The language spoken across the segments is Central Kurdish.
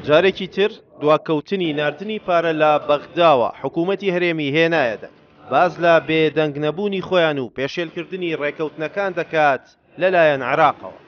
جارێکی تر دواکەوتنی ناردنی پارە لە بەغداوە حکوومەتی هەرێمی هێنایە دەنگ، باس لە بێدەنگ نەبوونی خۆیان و پێشێلکردنی ڕێکەوتنەکان دەکات لەلایەن عێراقەوە.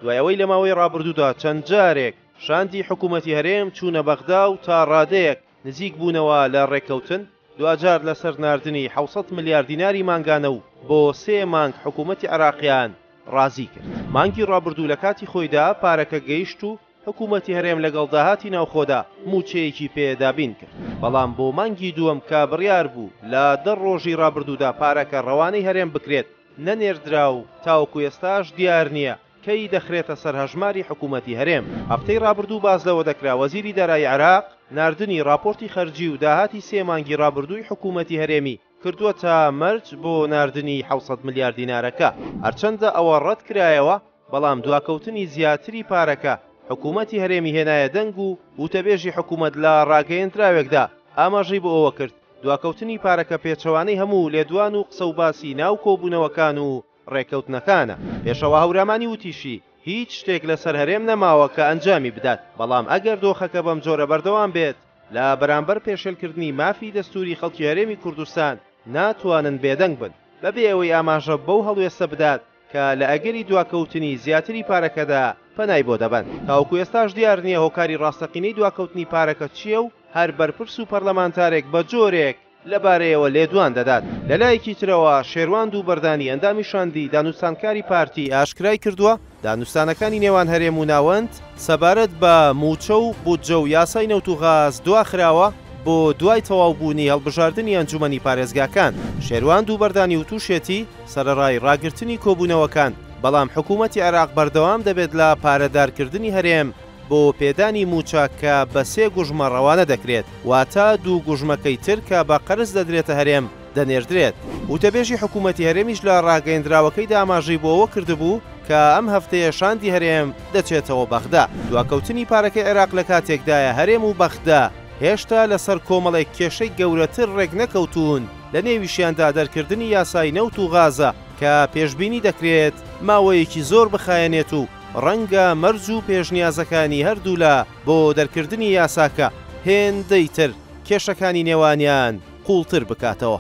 دوای ئەوەی لە ماوەی ڕابردوودا چەند جارێک شاندی حکوومەتی هەرێم چوونە بەغدا و تا ڕادەیەک نزیک بوونەوە لە ڕێککەوتن، دواجار لەسەر ناردنی 700 ملیار دیناری مانگانە و بۆ سێ مانگ حکوومەتی عێراقیان ڕازی کرد. مانگی ڕابردوو لە کاتی خۆیدا پارەکە گەیشت و حکوومەتی هەرێم لەگەڵ داهاتی ناوخۆدا مووچەیەکی پێ دابین کرد، بەڵام بۆ مانگی دووەم کە بڕیار بوو لە دە ڕۆژی ڕابردوودا پارەکە ڕەوانەی هەرێم بکرێت، نەنێردرا و تاوەکو ئێستاش دیار نییە کەی دەخرێتە سەر هەژماری حکوومەتی هەرێم. هەفتەی ڕابردوو باس لەوە دەکرا وەزیری دارایی عێراق ناردنی ڕاپۆرتی خەرجی و داهاتی سێ مانگی ڕابردووی حکوومەتی هەرێمی کردووەتە مەرج بۆ ناردنی 700 ملیار دینارەکە، هەرچەندە ئەوە ڕەتکرایەوە، بەڵام دواکەوتنی زیاتری پارەکە حکوومەتی هەرێمی هێنایە دەنگ و وتەبێژی حکوومەت لە ڕاگەیەندراوێکدا ئاماژەی بۆ ئەوە کرد، دواکەوتنی پارەکە پێچەوانەی هەموو لێدوان و قسە و باسی ناو کۆبوونەوەکان و ڕێککەوتنەکانە. پێشەوا هەورامانی وتیشی، هیچ شتێک لەسەر هەرێم نەماوە کە ئەنجامی بدات، بەڵام ئەگەر دۆخەکە بەمجۆرە بەردەوام بێت، لە بەرامبەر پێشێلکردنی مافی دەستووری خەڵکی هەرێمی کوردستان ناتوانن بێدەنگ بن، بەبێ ئەوەی ئاماژە بەو هەڵوێستە بدات کە لە ئەگەری دواکەوتنی زیاتری پارەکەدا پەنای بۆ دەبەن. تاوەکو ئێستاش دیار نییە هۆکاری ڕاستەقینەی دواکەوتنی پارەکە چییە و هەر بەرپرس و پەرلەمانتارێک بە جۆرێک لەبارەیەوە لێدوان دەدات. لەلایەکی ترەوە شێروان دووبەردانی ئەندامی شاندی دانوستانکاری پارتی ئاشکرای کردووە، دانوستانەکانی نێوان هەرێم و ناوەند سەبارەت بە مووچە و بودجە و یاسای نەوت و غاز دواخراوە بۆ دوای تەواوبوونی هەڵبژاردنی ئەنجومەنی پارێزگاکان. شێروان دووبەردانی وتوشێتی، سەرەڕای ڕاگرتنی کۆبوونەوەکان، بەڵام حکوومەتی عێراق بەردەوام دەبێت لە پارەدارکردنی هەرێم بۆ پێدانی مووچە کە بە سێ گوژمە ڕەوانە دەکرێت، واتە دوو گوژمەکەی تر کە بە قەرز دەدرێتە هەرێم دەنێردرێت. وتەبێژی حکوومەتی هەرێمیش لە ڕاگەیەندراوەکەیدا ئاماژەی بۆ ئەوە کردبوو کە ئەم هەفتەیە شاندی هەرێم دەچێتەوە بەغدا. دواکەوتنی پارەکەی عێراق لە کاتێکدایە هەرێم و بەغدا هێشتا لەسەر کۆمەڵێک کێشەی گەورەتر ڕێکنەکەوتوون، لە نێویشیاندا دەرکردنی یاسای نەوت و غازە کە پێشبینی دەکرێت ماوەیەکی زۆر بخایەنێت و ڕەنگە مەرج و پێشنیازەکانی هەردوولا بۆ دەرکردنی یاساکە هێندەی تر کێشەکانی نێوانیان قووڵتر بکاتەوە.